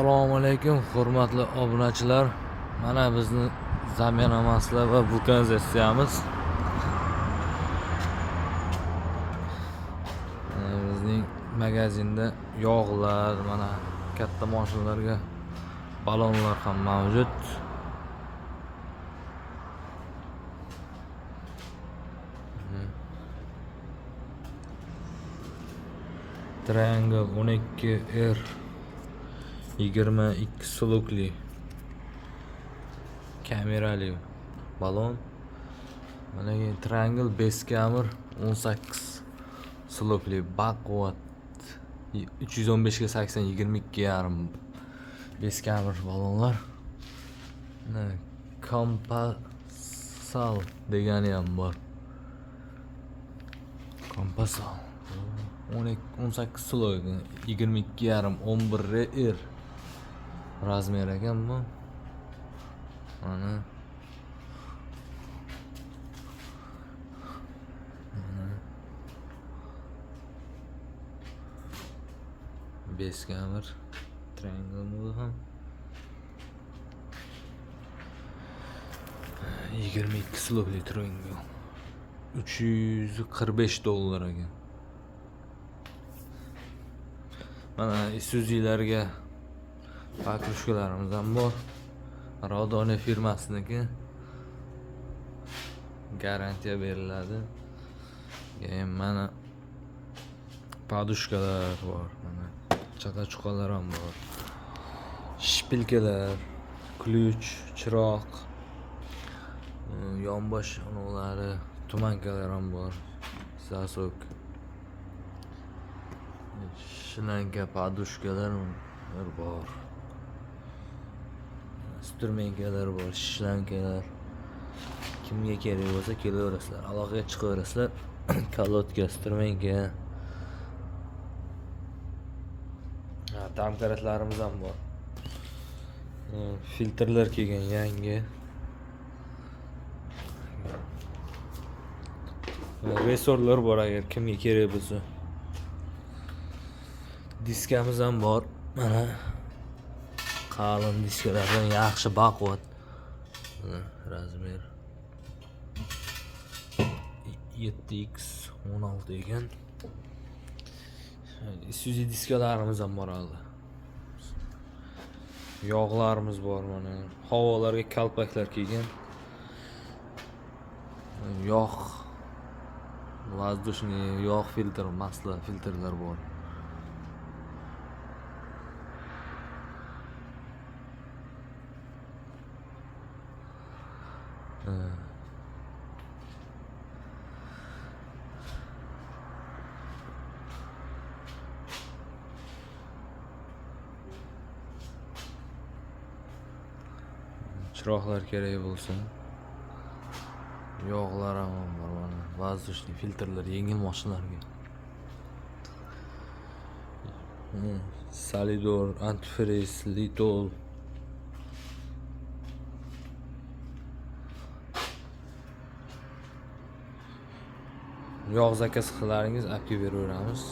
Assalomu alaykum hurmatli obunachilar. Mana bizni zamena masla va vulkanizatsiyamiz. Mana bizning magazinda yog'lar, mana katta mashinalarga balonlar ham mavjud. Triangle 12 R 22 sulukli kamerali balon. Mana keyin Triangle Beskamir 18 sulukli baquvvat 315 ga 80 22,5 Beskamir balonlar. Mana Kompasal degani ham bor. Kompasal 12 18 suluk 22,5 11 R razmer ekan bu. Mana Beskamir triangle bu ham 22 slokli triangle 345 dollar ekan. Mana Isuzu'larga pakrushkalarimiz ham bor. Rodone firmasiniki. Garantiya beriladi. Keyin mana podushkalar bor, mana chaqa-chuqalar ham bor. Shpilkalar, ключ, chiroq, yonbosh anavlari, tumankalar ham bor. Sasok. Shlanka, podushkalar bor. Sturmenkalar bor, shlankalar. Kimga kerak bo'lsa kelaverasizlar, aloqaga chiqaverasizlar. Kolodka, sturmenka. Ha, domkaratlarimiz ham bor. Filtrlar kelgan yangi. Resorlar bor agar kimga kerak bo'lsa. Diskamiz ham bor. Mana qalin diskalardan yaxshi baquvvat. Mana razmer 7x 16 ekan. Isuzu diskalarimiz ham bor hali. Yog'larimiz bor mana. Havolarga kalpaklar kelgan. Yog' воздушный yog' filtr, masla filtrlar bor. Chiroqlar kerak bo'lsa, yog'lar ham bor mana. Воздушный filtrlar yengil mashinalarga. Salidor, antifriz, litol. Yog' zakaz qilaringiz olib kelib beraveramiz.